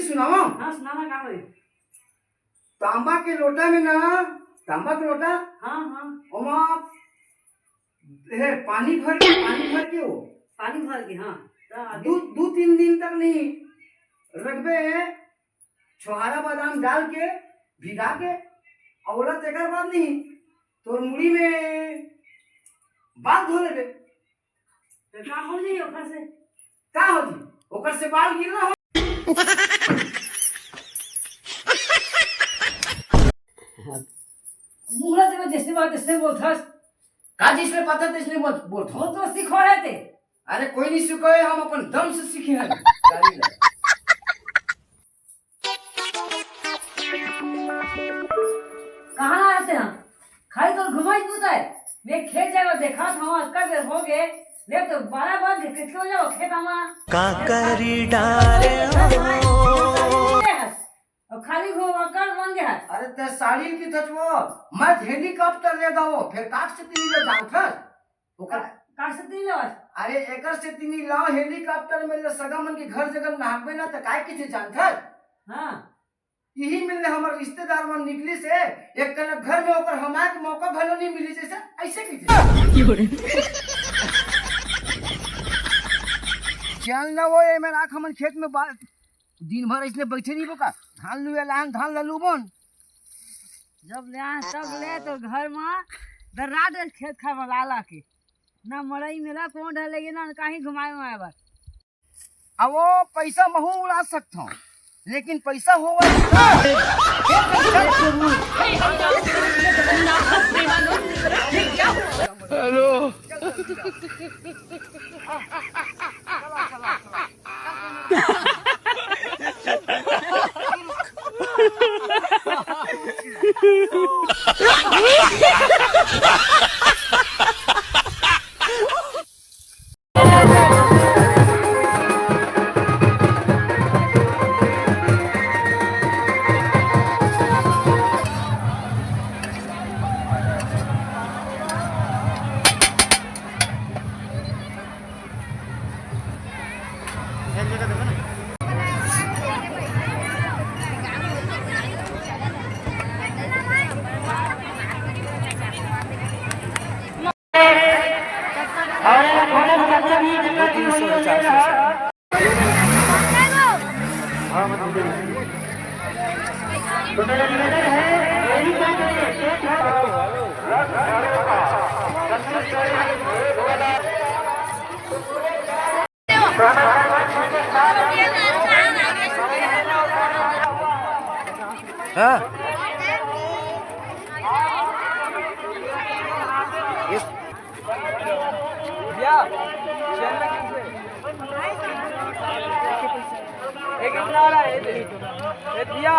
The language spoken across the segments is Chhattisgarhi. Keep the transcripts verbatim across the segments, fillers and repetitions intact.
सुनावा। हाँ, सुनावा, का होई? तांबा के लोटा में ना, तांबा के लोटा, हाँ, हाँ। ओमा, हे, पानी भर के, पानी भर के हो। पानी भर के, हाँ। त आगे? दू, दू तीन दिन तक नहीं रखबे, छोहारा बादाम डाल के, भिगा के, अउ ओला तेकर बाद नहीं, तोर मुड़ी में बाल धो लेबे। त का हो जाई ओकर से? का हो जी? ओकर से बाल गीला हो। मुहला देवे जैसे बात तैसे बोलथस। का जैसे बात है तैसे मत बोलथस। वो तो सिखो है ते। अरे कोई नहीं सिखो है, हम अपन दम से सीखे हैं। गाड़ी ला। कहाँ आए थे हम? खाली तो घुमाई तू तो है। मैं खेत जाएगा देखा था, वहाँ अतका देर हो गए। ले तो बारह बज गए, कितने बजे हो खेत आवा? का करी डारे हो। और खाली घुमा कर बन गया है। अरे ते साड़ी की थच वो, मत हेलीकॉप्टर ले दो, फिर काट से तीन ले जाओ थच। ओकर का, का से तीन ले? अरे एकर से तीन लाओ, हेलीकॉप्टर में ले सगा मन के घर जगह नहाबे ना त काय किसे जानथस? हाँ। यही मिलने हमर रिश्तेदार मन निकली से, एक कनक घर में ओकर हमारे के मौका भलो नहीं मिली जैसे, ऐसे किसे? जान ना वो ये मैं राख हमन खेत में बा-, दिन भर इसने बैठे नहीं बोका, धान लुए लान, धान ललू बोन। जब ले आए, तब ले तो घर में दर्रा दे खेत खार में ला ला के। ना मड़ई मेला कौन ढले ये ना कहीं घुमाए उमाए बर। अब वो पैसा महू उड़ा सकता हूँ, लेकिन पैसा होवे हेलो। हाँ। भैया, चेयर में किसे? एक इतना वाला है, ये दे। ये भैया।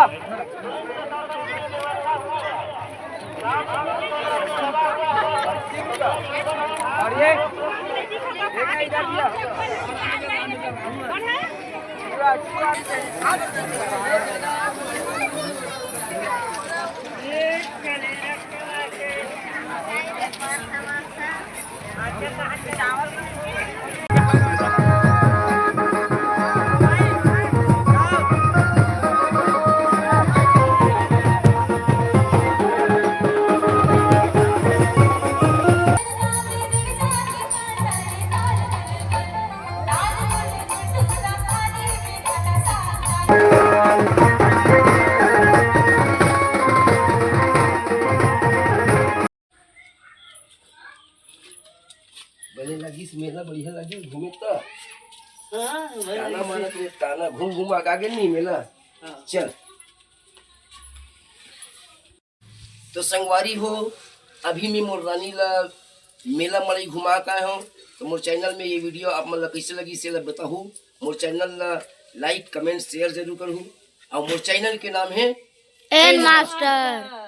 और ये, ये क्या इधर भैया? पूरा अच्छी बात है। बने लगिस मेला, बढ़िया लगिस घूमे त। हाँ, भाई, ताना ऐसे मारत रे, ताना घूम घूम आ गे नहीं मेला। हाँ। चल। तो संगवारी हो, अभी मैं मोर रानी ला मेला मड़ई घुमा के आए हूँ। तो मोर चैनल में ये वीडियो आप मन ला कैसे लगिस, से ला बताहू। मोर चैनल ला like, comment, share जरूर करहू। और मोर चैनल के नाम है एन मास्टर।